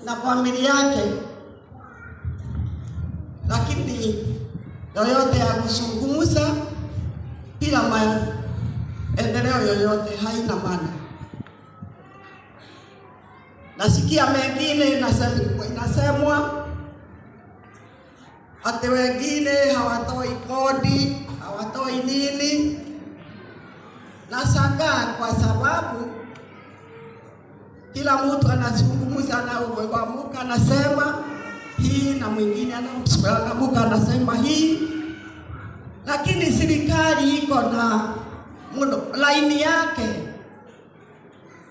Na familia yake, lakini yoyote ya kuzungumza bila maendeleo yoyote haina maana. Nasikia mengine inasemwa ati wengine hawatoi kodi, hawatoi nini. Nashangaa kwa sababu kila mtu anazungumza na kuamuka anasema hii na mwingine anaamka anasema hii, lakini serikali iko na laini yake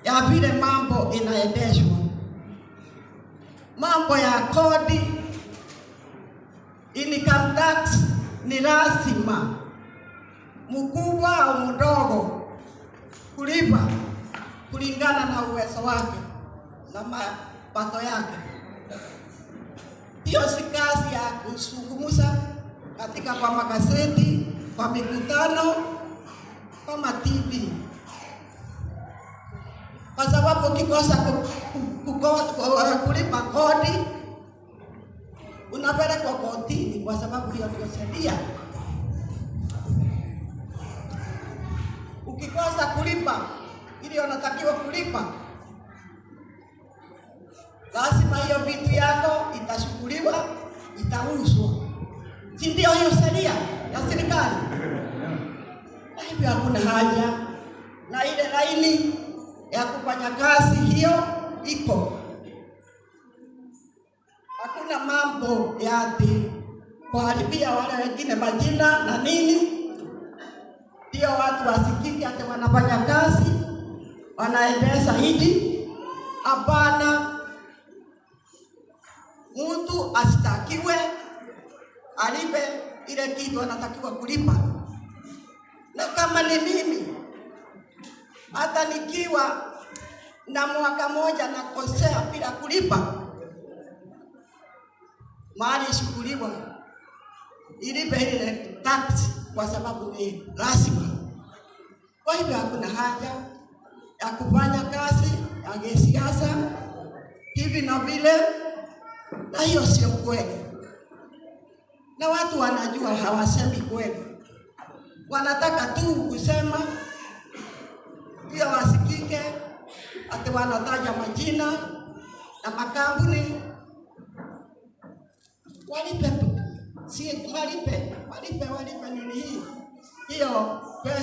ya vile mambo inaendeshwa. Mambo ya kodi, income tax ni lazima mkubwa au mdogo kulipa kulingana na uwezo wake na mapato yake. Hiyo si kazi ya kuzungumza katika kwa magazeti, kwa mikutano, kama TV, kwa sababu ukikosa kulipa kodi unapelekwa kotini, kwa sababu hiyo ndio sheria. Ukikosa kulipa ili unatakiwa kulipa, lazima hiyo vitu yako itashughuliwa, itauzwa, si ndio? Hiyo sheria ya serikali. Kwa hivyo hakuna haja na ile laini ya kufanya kazi hiyo iko. Hakuna mambo ya ati kuharibia wale wengine majina na nini, ndio watu wasikike ati wanafanya kazi wanaendesha hiji. Hapana, mtu asitakiwe alipe ile kitu anatakiwa kulipa. Na kama ni mimi, hata nikiwa na mwaka moja nakosea bila kulipa, mali ishukuliwa ilipe ile tax, kwa sababu ni lazima. Kwa hivyo hakuna haja ya kufanya kazi ya kisiasa hivi na vile, na hiyo sio kweli, na watu wanajua, hawasemi kweli, wanataka tu kusema pia wasikike, ati wanataja majina na makampuni. Walipe, si walipe, walipe, walipe nini hii hiyo pesa.